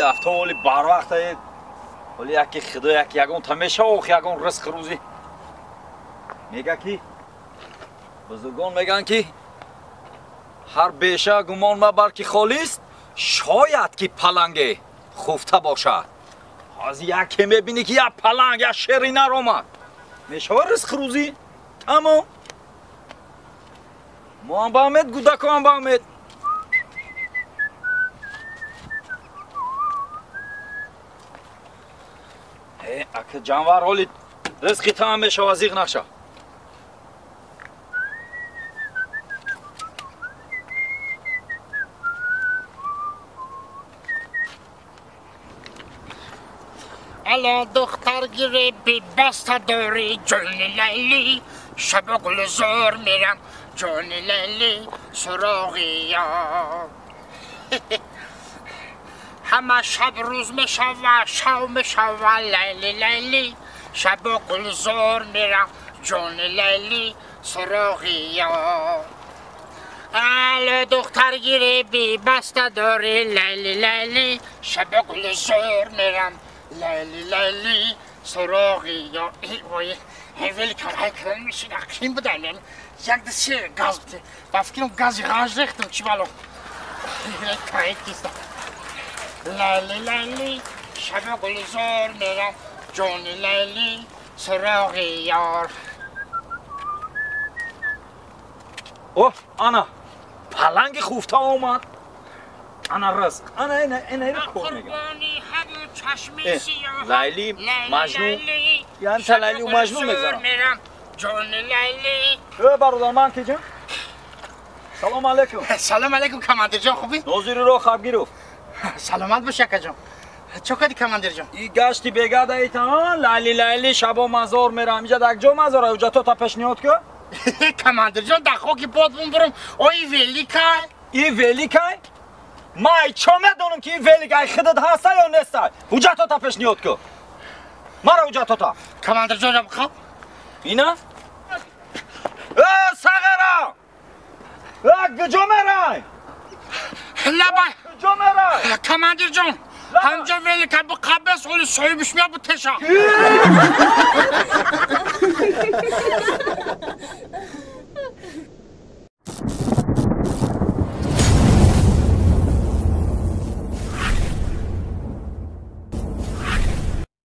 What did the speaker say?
Оли авто оли барвақт ае. Оли яки худо яки ягон тамеша ох ягон ризқ рӯзӣ. Мега ки бузургон меган ки ҳар беша гумон мабар ки холист, шояд ки паланге хуфта бошад. Ҳозир яке мебинӣ ки як паланг, як шери нар омад. Мешава ризқ рӯзӣ? Тамом. Мо ҳам ба умед, гудако ҳам ба умед. Ака ҷанвар ҳоли ризқи таам мешава, зиғ наша. Ало духтар гиреби баста дори ҷони Лайли, шабо гулзор мерам ҷони Лайли суроғи ёр. Ҳама шаб рӯз мешава, шав мешава Лайли Лайли, шабо гулзор мерам ҷони Лайли суроғи ёр. Ало духтар гиреби баста дори Лайли Лайли, шабо гулзор мерам Лайли Лайли суроғи ёр. Вой, вели кам кардан мешид, ақим будан, як даси газ буд. Ба фикрам гази ғанж рехтам, чӣ бало. Лайли Лайли шабо гулзор мерам ҷони Лайли суроғи ёр. О, ана паланги хуфта омад. Ана ризқ, ана ина ина кор мегам. Лайли Маҷнун, яъне та Лайли Маҷнун мегзарам. Ҷони Лайли. Э бародар, ман ки ҷон? Салом алейкум. Салом алейкум командир ҷон, хубӣ? Нозири роҳ хабгиров. Саломат бош ака ҷон. Чо кардӣ командир ҷон? И гашти бегада ита, Лайли Лайли шабо мазор мерам. Инҷа дар ҷо мазора, ҳуҷҷато та пешниҳод ку? Командир ҷон, дар хоки под бумбурум. Ой великай. И великай? Ман чо медонам ки ин великай худат ҳаста ё нестай? Ҳуҷҷатота пешниҳод ку. Мара ҳуҷҷатота. Командир ҷон, бихоб. Ина? Э, сағара! Э, куҷо мерай? Лабай. Куҷо мерай? Командир ҷон, ҳамҷо великай биқабес, оли соҳибиш меяд бутеша.